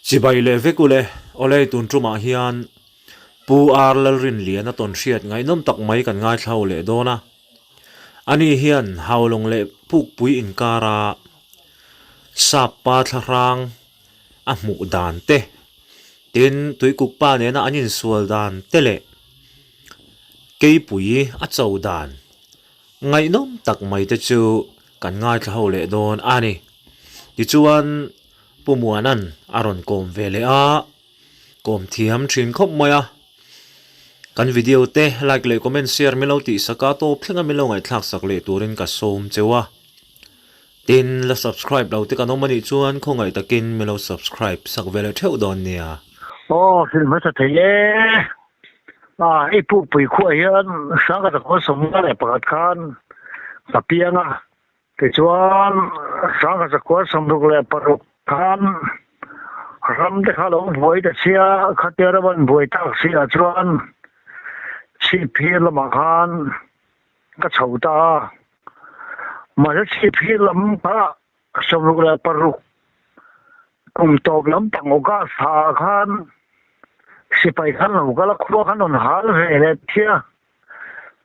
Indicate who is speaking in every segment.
Speaker 1: Chibai leh vek ule, awle tun tumah hian Pu R Lalrinliana tawnhriat ngaihnawm tak mai kan ngaithla leh dawn a. Ani hian Haulawng leh Pukpui inkara Sap pa thlahrang a hmuh dan te, tin Tuikuk pa nena an insual dan te leh Keipui a cho dan ngaihnawm tak mai te chu kan ngaithla ho leh dawn a ni. Tichuan Pu Muana'n a rawn kawm ve leh a, kawm thiam thin khawp mai a. Kan video te like leh comment share min lo tih sak a, tawp thleng a min lo ngaihthlak sak leh turin ka sawm cheu a. Tin, la subscribe lo te kan awm anih chuan khawngaih takin min lo subscribe sak ve leh theuh dawn nia.
Speaker 2: Aw, hrilh hmasa thei e. A, hei Pukpui khuah hian Sangha Zakhaw 11 khan ka piang a. Tichuan, Sangha Zakua 66 khan ram te kha lo buai ta sia, khatia ram an buai tak si ah chuan chhipphir lamah khan ka chho ta a. Mahse chhipphir lam kha 66 kum tawp lampang August thla ah khan sipai khan lo kal a, khua khan rawn hal ve leh sia.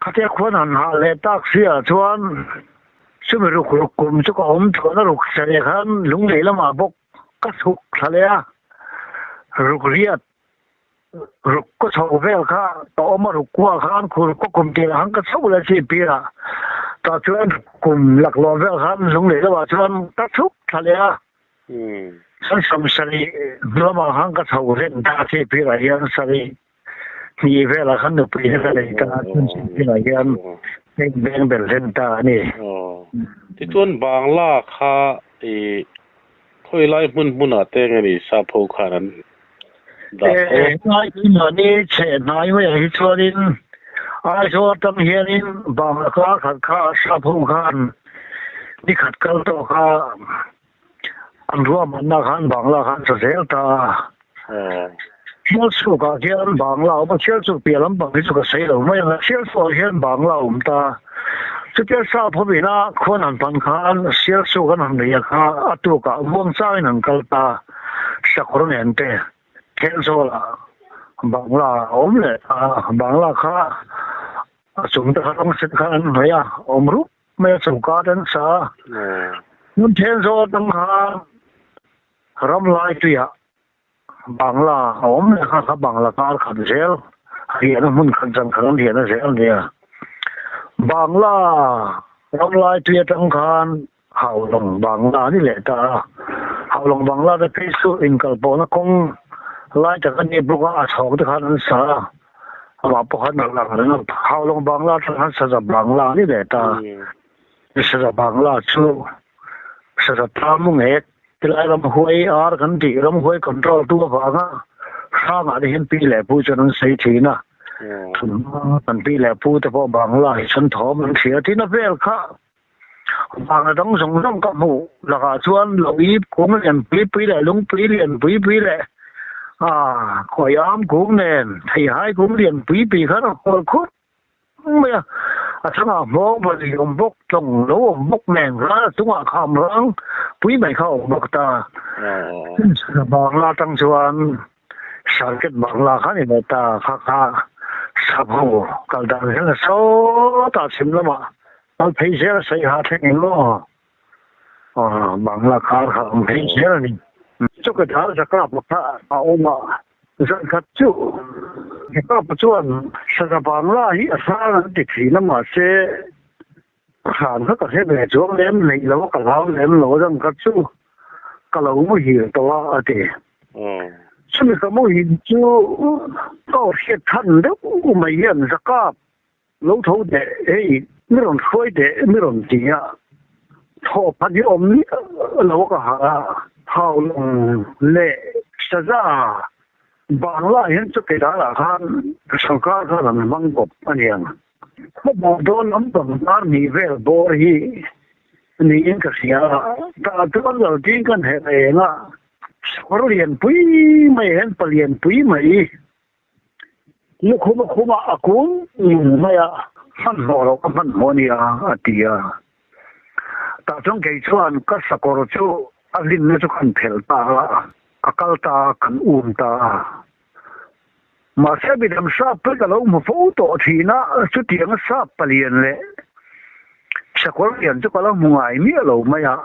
Speaker 2: Khatia khuan han hah leh tak si ah chuan chumi ruk ruk kum chu ka awm chuan a ruk che khan lunglei lamah bawk ka chhuk thla leh a, ruk riat ruk ka chho vel kha ka awm a ruk kuah khan khur kaw kum tirah khan ka chho leh chi pirah tah chuan ruk kum laklawh vel khan lunglei lamah chuan ka chhuk thla leh a. Chuan 70 lamah khan ka chho reng ta chi pirah hian sarih Hnih velah khan nupui hi ka nei ta a, chhun chhun thilah hian heng veng bel hlen ta a ni.
Speaker 3: Tichuan Bangla kha i khawi lai hmun hmunah te nge ni sap ho khan an dah tho?
Speaker 2: E, ngai tui mahni chhe hnai maiah hi chuanin Aizawl atang hianin Bangla kar khat kha sap ho khan ni khat kal tawh kha An ruahmanna khan Bangla khan sa zel ta a. Sialchhuk ah hian Bangla a awm a, Sialchhuk piah lampang hi chu ka sawi lo mai ang a, Sialchhuk ah hian Bangla a awm ta. Chutia sap ho ina khuan han pan khan Sialchhuk an han nei a kha a tukah Vuangchangin an kal ta, Sakawr nen te Thenzawl ah Bangla a awm leh ta. Bangla kha a chung te kha rawng sen khan an hnawih a, awm rup. Mai a choka te an sa a, hmun then zawh atang khan ram lai tuiah Bangla a awm leh kha kha Bangla kar khat zel riahna hmun khat zan khat an riahna zel a nia. Bangla ram lai tui atang khan Haulawng Bangla a ni leh ta a, Haulawng Bangla te phei chu inkalpawhna kawng lai tak a ni bawk a, a chhawk te khan an sa a. Amah pawh khan a lang reng a, Haulawng Bangla atang khan Saza Bangla a ni leh ta. Saza Bangla chu Saza Tamu ngek tilai ramhuai ar kan tih ramhuai control tu avanga hrangah te hian pi leh pu chuan an sawi thin a. Tunhma kan pi leh pu te pawh Bangla hi chuan thawm an hria thin a vel kha Vang dang zawng zawng ka hmuh lakah chuan lo ip kung lian pui pui leh lungpui lian pui pui leh ah khawi am kung nen theihai kung lian pui pui khan a kual khup mai a, a chungah hmawng pahnih awm bawk tlawng lo awm bawk nen khan a chungah kham rang pui mai kha a awm bawk ta. Bangla atang chuan Sarket Bangla khan i leh ta kha kha sap ho kal dan hian a sawtah chhim lamah Kal phei zel a sawi ha thleng eng maw? Aw, Bangla kar kha awm phei zel a ni. Chu ka dar Jakapa kha a awm a, zan khat chu Jakapa chuan Saza Bangla hi a hrang an ti thin a, mahse hran kha ka hre ve chuang lem neih lo a, ka hlau lem lo a, zan khat chu ka lo muhil tawh a, a ti. Chumi ka muhil chu ka aw hriat than deuh mai hian Jakap Lo tho teh, hei mi rawn hruai teh mi rawn ti a, thaw phat hi awm miah lo a ka harh a, Haulawng leh Saza Bangla hian chu Kedarah khan sorkar khan an hmang kawp a niang. Khawbawh dawn lampang dar hnih vel bawr hi niin ka hria a, tah chuan Lalting kan herh eng a, sakawr lianpui mai hian palianpui mai Lukhum a khum a, a kung mai a, hmanhmawh loh ka hmanhmawh a nia a ti a. Tah chuan kei chuan ka sakawr chu a hlimna chu ka han phelh ta a, A kal ta a, kan um ta a. Mahse midang sap pawh ka lo hmu fo tawh thin a, chutianga sap palian leh sakawr lian chu ka lo hmu ngai miah lo mai a.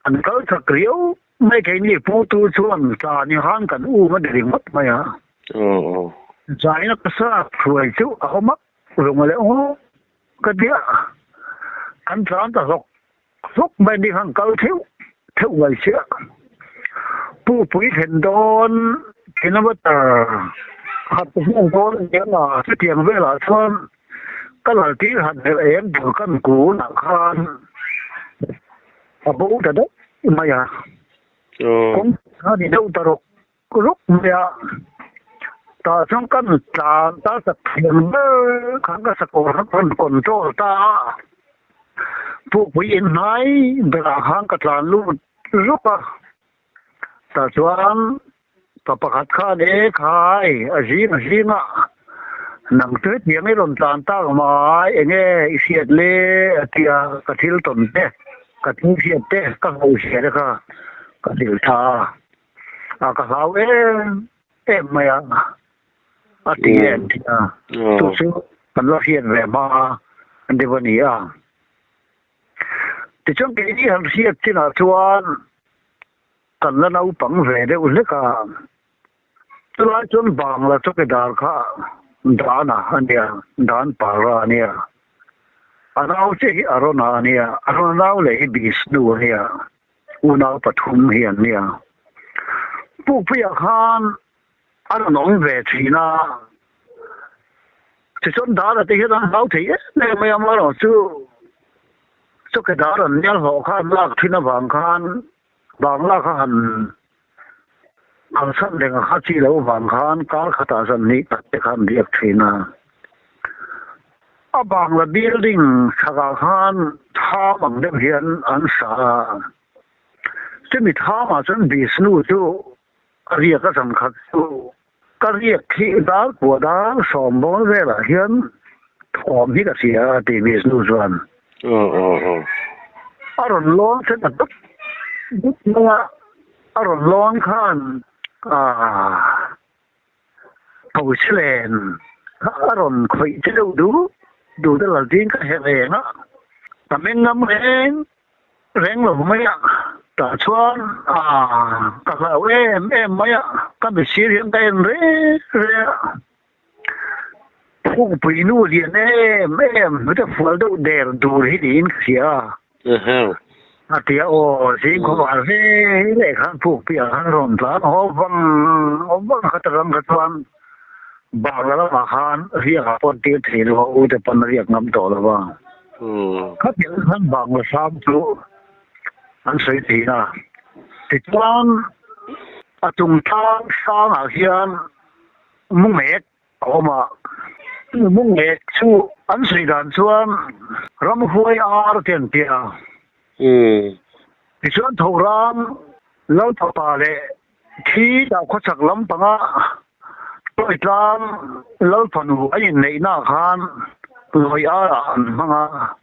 Speaker 2: An kal chak riau mai keini pu tu chuan tla ni khan kan um a ni ringawt mai a. Zaina ka sap hruai chu a awm a, runga leh aw ka ti a, kan tlan ta hlawk hlawk mai ni khan kal theuh theuh mai sia. Pu pui thlen dawn kilometer khat hmuh dawn a nia nga chutiang velah chuan ka lal tir han herh em tur kan kunah khan a bo ta daih mai a. Kawng kha ni deuh ta rawk rawk mai a. Tah chuan kan tlan ta sak thiam ber khan ka sakawr kha ka rawn control ta a. Pukpui in hnai berah khan ka tlan lut rawk a. Tah chuan Pa pakhat khan e khai a zing a zing a, nang chu hetiang i rawn tlan tak mai enge i hriat le a ti a, ka thil tawn te, ka thil hriat te, ka hauhzia te kha ka hrilh tha a, ka hlau em em mai a, a ti em ti a, chu chu kan la hriat ve hma deuh a ni a. Tichuan keini han hriat chinah chuan Kan la naupang ve deuh hlek a, chulai chuan Bangla chawkidar kha Dana a nia, Dan Para a nia. A nau che hi Arona a nia, Arona nau leh hi Bishnu a nia, unau pathum hi an nia. Pukpuia khan a rawn awm ve thin a, tichuan Dana te hian an hlau thei em em mai a, amaherawhchu chawkidar an nia hlawh kha an lak thin avang khan Bangla kha han kalsan reng a kha chi lo vang khan kar khatah zan hnih khat te khan biak thin a. A Bangla building chhakah khan tham ang deuh hian an sa a. Chumi thamah chuan Bishnu chu a riak a zan khat chu ka riak khi dar kua dar sawmbawl velah hian thawm hi ka hria a ti Bishnu chuan. A rawn lawn che ta dup dup mai a, a rawn lawn khan aah tho len kha a rawn khawih che deuh du du te laltin ka herh reng a, ka meng ngam reng reng lo mai a, tah chuan aah ka hlau em em mai a, ka mitsir hian ka en reng reng a. Phungpui nu lian em em hnute fual deuh der dur hi niin ka hria a. A ti a, aw zing khawvar ve leh khan phukpui ah khan rawn tlan haw vang vang kha ta ram kha chuan Bangla lamah khan riak ah pawh an tir thei lo a, u te pawn a riak ngam tawh lo a. Khatiang khan Bangla sang chu an sawi thin a. Tichuan a chungchang sangah hian Mungek a awm a, Mungek chu an sawi dan chuan ramhuai ar te an ti a. Tichuan Thoram Lalfapa leh thi dah khawchhak lampanga Tawitlang Lalfanu a inneihnaah khan lawi arah an hmang a.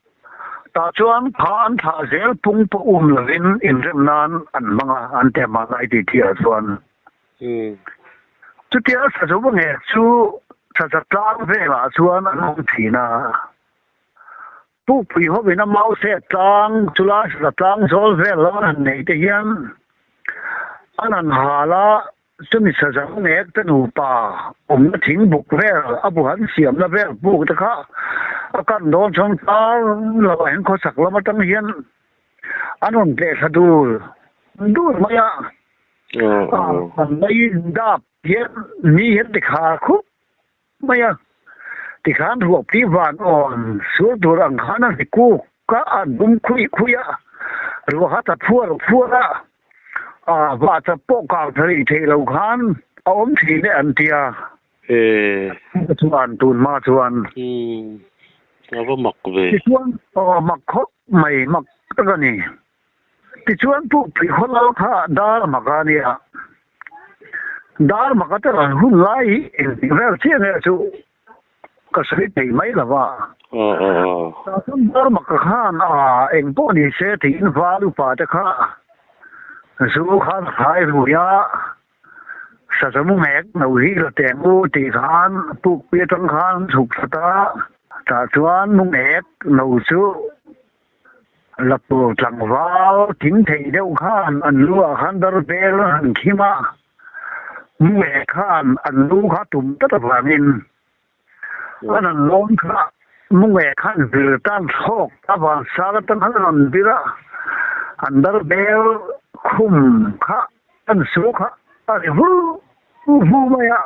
Speaker 2: Tah chuan kha an thlah zel pung pawh um lovin inrem nan an hmang a, an ti a hmanlai tithiah chuan. Chutia Sazu ngek chu Saza tlang velah chuan an awm thin a. Pukpui hovin a mau se tlang chula Saza tlang zawl vel lo an han neih te hian an han hal a, chumi Saza ngek te nupa awmna thing buk vel a bu han siamna vel puk te kha a kan dawn chuan kar lovah hian khawchhak lam atang hian an rawn tleh thla dul dul mai a. An mai dap hian ni hian tikha khup mai a, tikhan ruahpui van awn sur tur ang khan a ri kuk a, a dum khuih khuih a, ruah kha ta phuar phuar a, a vah chap pawh kang tha rih theih lo khan a awm thin e an ti a. Chuan tun hma chuan.
Speaker 3: A va mak ve.
Speaker 2: Tichuan aw mak khawp mai mak tak a ni. Tichuan Pukpui khawlal kha dar mak a nia. Dar mak a tel an hun lai hi engtik vel chiah nge chu ka sawi thei mai lo va. Tah chuan dar mak a khan a eng pawh ni se tiin val upa te kha Zu khan khai rui a, saza mu ngek no hi la teng u tih khan pukpui atang khan an chhuk thla ta. Tah chuan mu ngek no chu la tur tlangval thing thei deuh khan an lu ah khan dar bel an han khim a, mu ngek khan an lu kha tum tlat avangin an han lawn kha mu ngek khan vir tan thlawk a vansang atang khan an rawn vir a, an dar bel khum kha an su kha a ri vur vur mai a.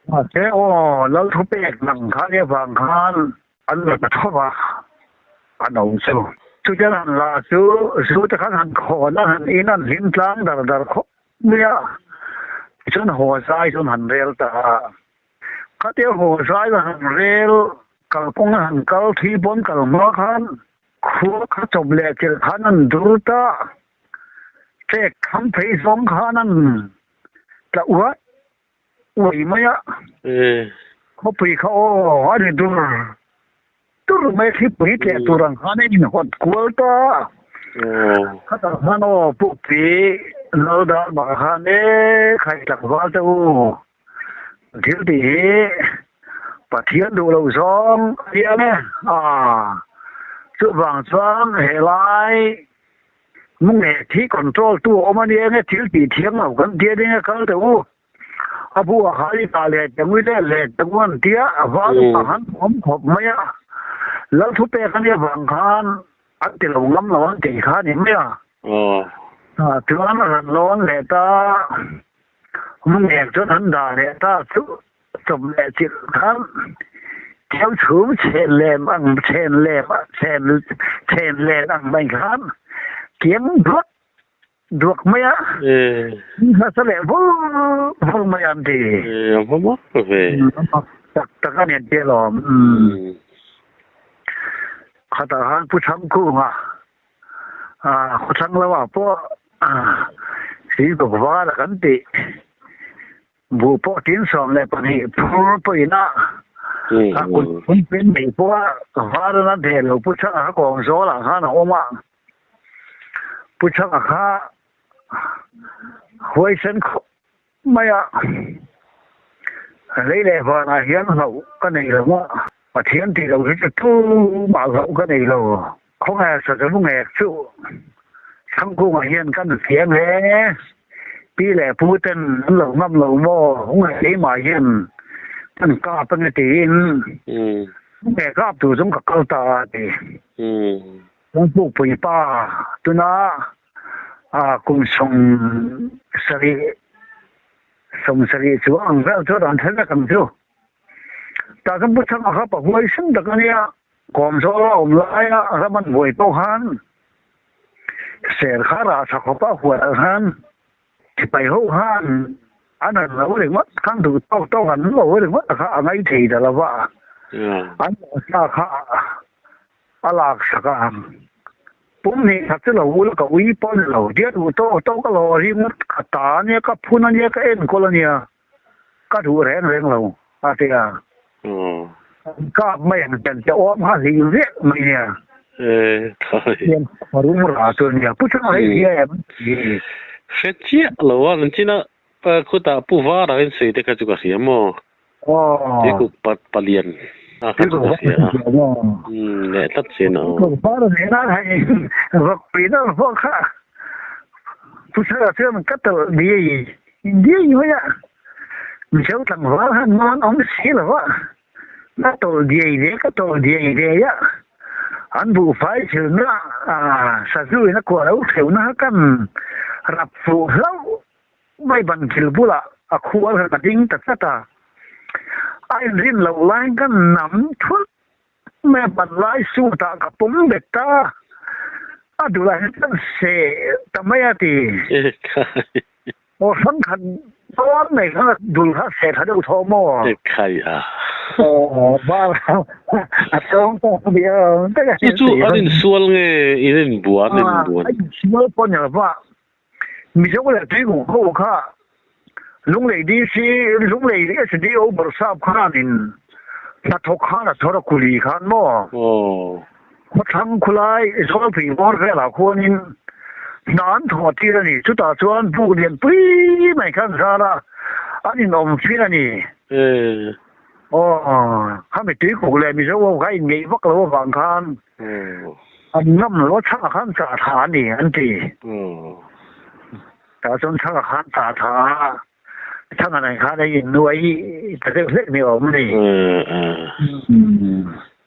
Speaker 2: Mahse aw Lalthupek lang kha nia vang khan An la ta tho va, an awm chu. Chutia han la chu zu te khan han khawn a, han in an hlim tlang dar dar khawp mai a. Tichuan haw zai chuan han rel ta a. Khatia haw zai a han rel kalkawng a han kal thui pawn kal hma khan khua kha chawp leh chilh khan an dur ta. Ṭek kham phei zawng khan an tla uai Uai mai a, khawpui kha aw a ri dur dur mai a, thlipui tleh tur ang khan a inhawt kual ta a. Khatah khan aw Pukpui Laldar bakah khan e khai tlangval te u, thil tih hi Pathian duh loh zawng a ni ang e, aa chuvang chuan helai Nge thi control tu a awm a nia nge thil tih thiam lo kan tia ding a kal teh u. A bu a khai ta leh teh ngui leh leh teh u an tia a val upa han awm khawp mai a. Lal thu pek a nia vang khan an ti lo ngam lo an tih kha a ni mai a. Chuan a rawn lawn leh ta mungek chuan an dah leh ta chu chawp leh chilh khan thil chhum chhen lem ang chhen lem chhen chhen len ang mai khan kiang duak duak mai a nasa leh vur vur mai an ti.
Speaker 3: A va mak ve.
Speaker 2: Tak tak a ni an ti alawm. Khatah khan Pu Chhangkunga khawthlang lamah pawh Singkawk vala kan tih. Buh pawh tin 12 phur pawhin a a kut phun pen mai pawh a var a theh lo Pu Chhaka kha kawng zawlah khan a awm a, Pu Chhaka kha huaisen khawp mai a, lei leh vanah hian hlauh ka nei lo a, Pathian tih loh hi chu tumah hlauh ka nei lo, khawngaih sazamu ngek chu Thangkunga hian kan fiam he, pi leh pu ten an lo ngam lo maw, khawngaih keimah hian kan kap ange tiin nge kap tur chung ka kal ta a ti. Kawngpukpui pa tuna kum 70 70 chuang ang vel chu a rawn thlen vek ang chu. Tah chuan Pu Chhanga kha pa huaisen tak a nia, Kawmzawl a awm laia ram an buai pawh khan ser kha rah tha khawp a huat ah khan sipai ho khan an han lo ringawt khan duh tawk tawk an lo ringawt kha a ngaih thei ta lo va, an sa kha a lak sak a, pum hnih khat chu lo ul ka ui pawh a ni lo, tia duh tawk tawk a lo ringawt ka ta a nia, ka phun a nia, ka enkawl a nia. Ka duh reng reng lo a ti a. An kap mai ang chen che awm kha hlim vek mai nia. Hian rum ra chu nia. Pu Chhanga hei hria em?
Speaker 3: Hre chiah lo a, an chin a khutah Pu Vara in sawi te kha chu ka hria maw? Tuikuk palian a kha chu ka hria a. Leh tlat sin a.
Speaker 2: Tuikuk Vara nena hei vawkpui deuh pawh kha Pu Chhanga chuan ka tawlh diai Diai mai a, Mizo tlangval han man awm si lo a, ka tawlh diai ve ka tawlh diai ve a, an buhfai thilna sazu in a kuah lo theuhna kha kan rap fuh hlauh mai ban thil bulah a khual kha ka ding ta tlat a, a inrin loh laiin ka nam thut mai a, ban lai suitah ka pawm bet ta, a dulah hian kan seh ta mai a ti. Aw hrang khat dawn mai kha dul kha seh tha deuh thaw maw?
Speaker 3: Khai a.
Speaker 2: Aw bar a tawng tawk a nia.
Speaker 3: Chu chu an insual nge in inbuan inbuan?
Speaker 2: A insual pawh ni lova Mizo leh Tuikuk ho kha Lunglei DC Lunglei SDO Bawrhsap khanin hnathawk khan a chhawr a kuli khan maw? Khawthlang khulai Zawlpui bawr velah khuanin. Hna an thawh tir a ni. Chutah chuan buk lian pui mai khan zar a, an inawm fir a ni. Aw, khami tuikuk leh Mizo ho kha inngeih vak lo avang khan an ngam lo a, chhangah khan chah tha a ni an ti. Tah chuan chhangah khan chah tha a, chhangah nen khan ei innuai ta deuh hlek ni awm a ni.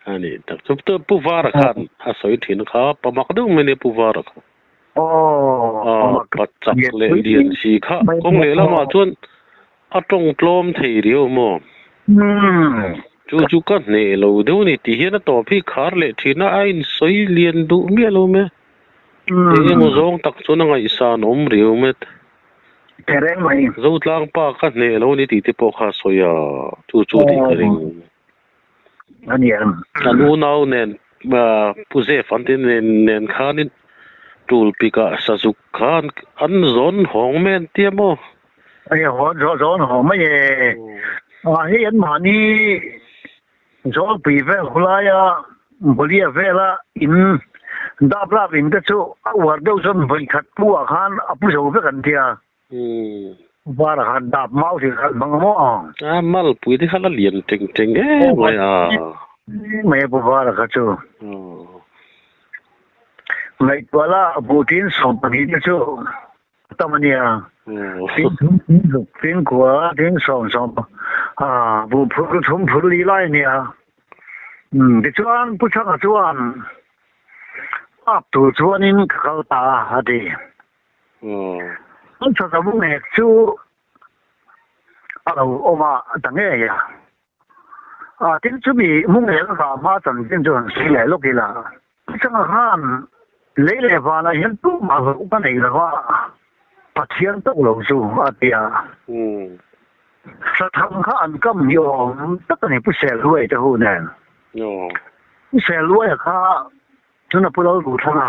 Speaker 3: A ni tak chu Pu Vara khan a sawi thin kha, pa mak deuh mai nia Pu Vara kha.
Speaker 2: Aw,
Speaker 3: pa chak leh lian si kha kawng leh lamah chuan a tawng tlawm thei riau maw? Chu chu ka hneh lo deuh a ni tih hian a tawp hi khar leh thin a, a insawi lian duh miah lo mai a. Eng emaw zawng tak chuan a ngaihsan awm riau mai. Zotlang pa ka hneh lo a ni tih te pawh kha a sawi a, chu chu tih ka ring.
Speaker 2: A ni ang.
Speaker 3: Kan unau nen Pu Zef an ti nen nen khanin tul pikah sazuk khan an zawn hawng mai an tia maw?
Speaker 2: Hei haw zawn hawng mai e. Hei an mahni Zawlpui vel khulaia Bolia vela in dap lak in te chu a uar deuh chuan vawikhat pu ah khan a pu zo vek an tia. Var khan dap mau thil khan hmang maw?
Speaker 3: A malpui te kha la lian teng teng em mai a.
Speaker 2: Mai a pu var kha chu. Ngaihtuah la buhtin 12 te chu a tam a nia. Tin thum tin zuk tin kua tin sawm sawm a buh phur thum phur li lai a nia. Tichuan Pu Chhanga chuan ap tur chuanin ka kal ta a ti. An chhaka bungek chu a lo awm a ta ngei a. A tin chumi mungel a vah hma chanchin chu han sawi leh lawk ila. Changa khan lei leh vanah hian tumah hlauh ka nei lo a, Pathian tawk lo chu a ti a. Sathang kha an kam ni awm tak a ni Pu Selhuai te hu nen. Pu Selhuaia kha chuna Pu Lalruthanga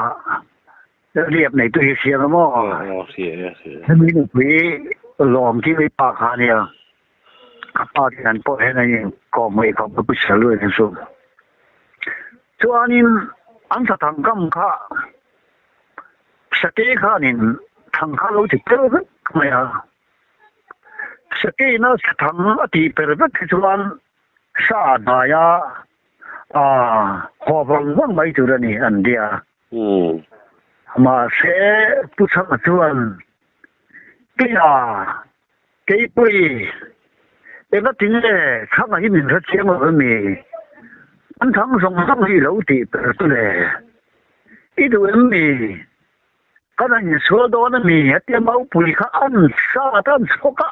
Speaker 2: Riap nei tu hi hria maw?
Speaker 3: Aw hria e hria.
Speaker 2: Hemi nupui lawm ki mai pa kha nia. Ka pa te an pawh hian an in kawm mai khawp ka pu salu in chu. Chuanin an sa thang kam kha sate khanin thang kha lo ti per vek mai a. Sate ina sathang a tih per vek hi chuan sa hnaia a haw vang vang mai tur a ni an tia. Mahse, Pu Chhanga chuan, Keia, Keipui, engati nge Chhanga hi min hrechiang lo emi? An thang zawng zawng hi i lo tih per chu le. I duh em mi? Kan han insual dawn ami? A tia Maupui kha an sat a, an chhawk a,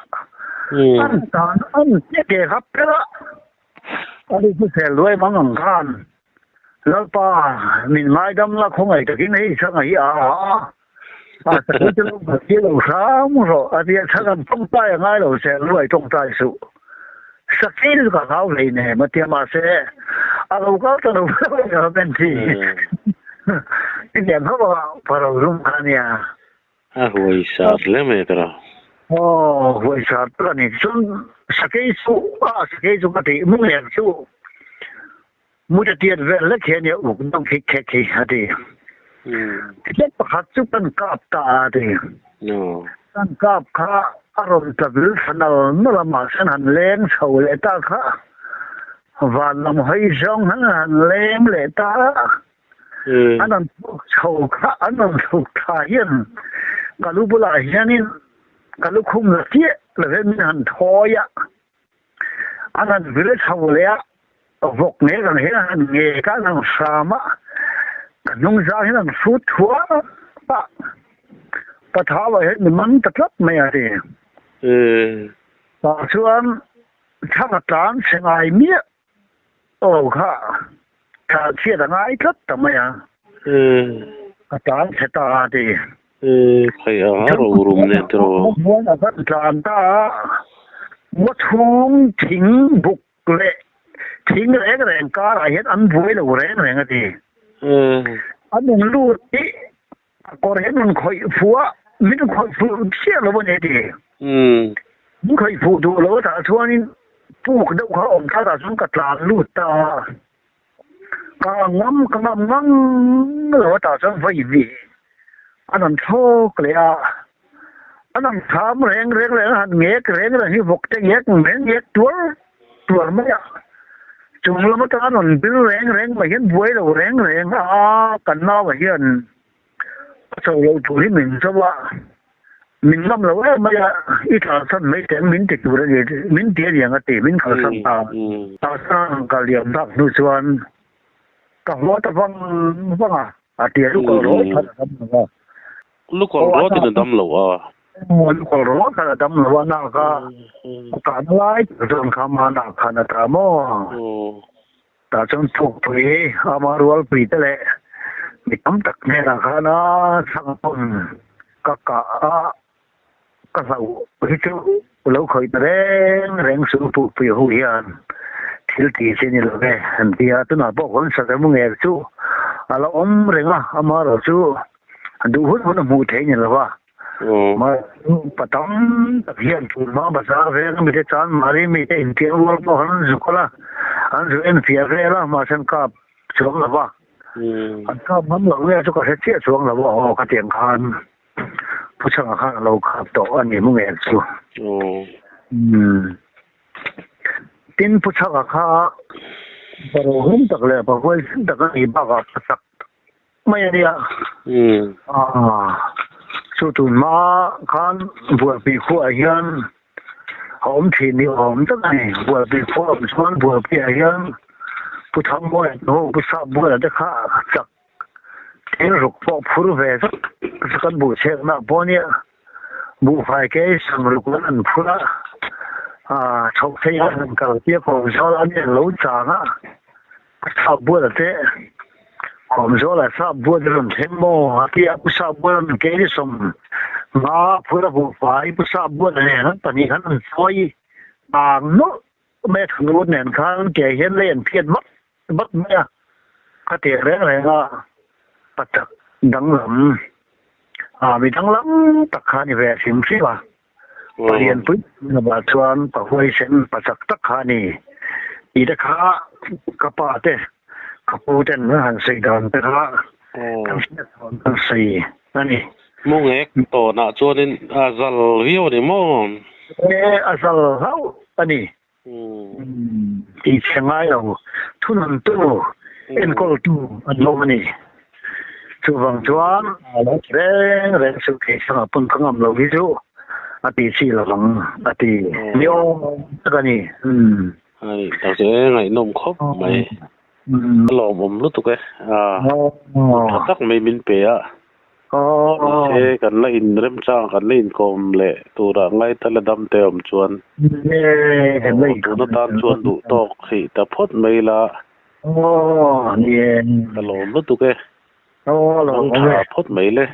Speaker 2: an tan an ke kha per a, a ri hrisel luai mang ang khan. Lalpa, min ngaidam la khawngaih takin hei chhangah hi a a a sakhi chu lo bati lo hram rawh a tia chhang an tawngtai a ngai lo se luai tawngtai suh. Sakhi chu ka hlau hlei nem a tia mahse a lo kal ta lo viau a men thi. Hetiang khawp a pharo zum kha ania.
Speaker 3: A huai sar hle mai a tara.
Speaker 2: Aw huai sar tak a ni. Chuan sakei chu a sakei chu ka tih mungeng chu Mut a tiat vel lek hian i uk deuh khik khek hi a ti. Tilet pakhat chu kan kap ta a ti. Kan kap kha a rawn tla vil thla nal nal a mahse an han leng chho leh ta kha van lam hawi zawng han han leng leh ta a. An rawn thluk chho kha an rawn thluk thla hian ka lu bulah hianin ka lukhum la chiah lovin min han thawi a. An han vil chho leh a, vawk nge kan hian an han nge ka an han hram a, ka hnung zang hian an hrut thuak a, Pathau ah hian mi man ta tlat mai a ti. Tah chuan thlang a tlan chhe ngai miah aw kha thlan chhiat a ngai tlat ta mai a, ka tlan chhe ta a ti.
Speaker 3: Khai a rorum nen te rawh.
Speaker 2: Muan a kan tlan ta a, ngaw chhung thing buk leh thing reng reng karah hian an buai lo reng reng a ti. An in lut hi a kawr hian rawn khawih fuh a, min khawih fuh chiah lo a ni a ti. Min khawih fuh duh lo tah chuanin puk deuh kha a awm ta tah chuan ka tlan lut ta a. Ka ngam ka ngam ngang lo a tah chuan vawi hnih. An han thlawk leh a, an han thlam reng reng leh an han ngek reng reng hi vawk te ngek reng ngek tuar tuar mai a. Chung lam atanga an rawn bil reng reng mai hian buai lo reng reng a, kan naua hian a cho loh tur hi min zo a, min ngam lo em mai a, i tlansan mai teh ang min ti tur a ni, min ti a ni ang a ti, min kalsan ta. Tlansan ka liam tak hnu chuan ka haw ta vang vang a. A tia lukawlh rawt khan a dam lo a.
Speaker 3: Lukawlh rawtin a dam lo a.
Speaker 2: Lukawlh rawt khan a dam lo a, nak a kan lai tak chuan kha ma nak khan a ta maw. Tah chuan thukpui ama rualpui te leh mi tam tak hnenah khan a chhang pawn ka kah a ka hlauh hi chu lo khawih ta reng reng chu pukpui ho hian thil tih chi ni lo ve an ti a, tunah pawh kan sa rem ngei chu a la awm reng a, amaherawh chu duh hun hun a hmuh theih ni lo va, pa tam tak hian tunhma bazar veng a mite chuan mahni mite intiang rual pawh khan an zu kal a, an zu enfiah vel a, mahse an kap chuang lo va, an kap ngam lo nge chu ka hre chiah chuang lo a, aw ka tiang khan. Pu Chhanga khan a lo khap tawh a ni mu ngel chu. Tin Pu Chhanga kha barohum tak leh pahuaisen tak a nih bakah pa chak mai a nia. Chu tun hma khan Bualpui khuaah hian a awm thin ni awm tak a ni. Bualpui khua awm chuan Bualpuiah hian Pu Thangmawia te ho Pu Sapbuala te kha chak Thil ruk pawh phur ve zak zak an buh chhekna pawh nia buhfai ke sam ruk lan an phur a, chhoh phei a han kal tia kawmzawl a nia lo chang a, a sap bual a te kawmzawl a sap bual te rawn thleng maw a tia pu sap bual an ke ni sawm nga phur a buhfai pu sap bual a nen an pahnih khan an chawi ang nawlh mai a thunut nen khan ke hian lei an phiat vak Vak mai a, ka tih reng reng a, pa tak danglam, ah mi danglam tak kha a ni ve hrim hrim a, pa lianpui lamah chuan pa huaisen pa chak tak kha a ni tih te kha ka pa te ka pu ten an han sawi dan te kha kan hriat chuan kan sawi a ni.
Speaker 3: Mu ngek tawnah chuanin a zal viau a ni maw?
Speaker 2: E, a zal hlauh a ni. Tih chhe ngai lo, thununtu, enkawltu an awm a ni. Chuvang chuan lo ti reng reng suh thei changah pawn ka ngam lo hi chu a ti chi lo vang a ti ni awm tak a ni.
Speaker 3: Ani tak chu e ngaihnawm khawp mai. A lawmawm lutuk e. Tha tak mai min pe a. Mahse kan la in remchang kan la inkawm leh turah ngai ta la dam te awm chuan tun atan chuan duh tawk theih ta phawt mai la ka lawm lutuk e, mang tha phawt mai le.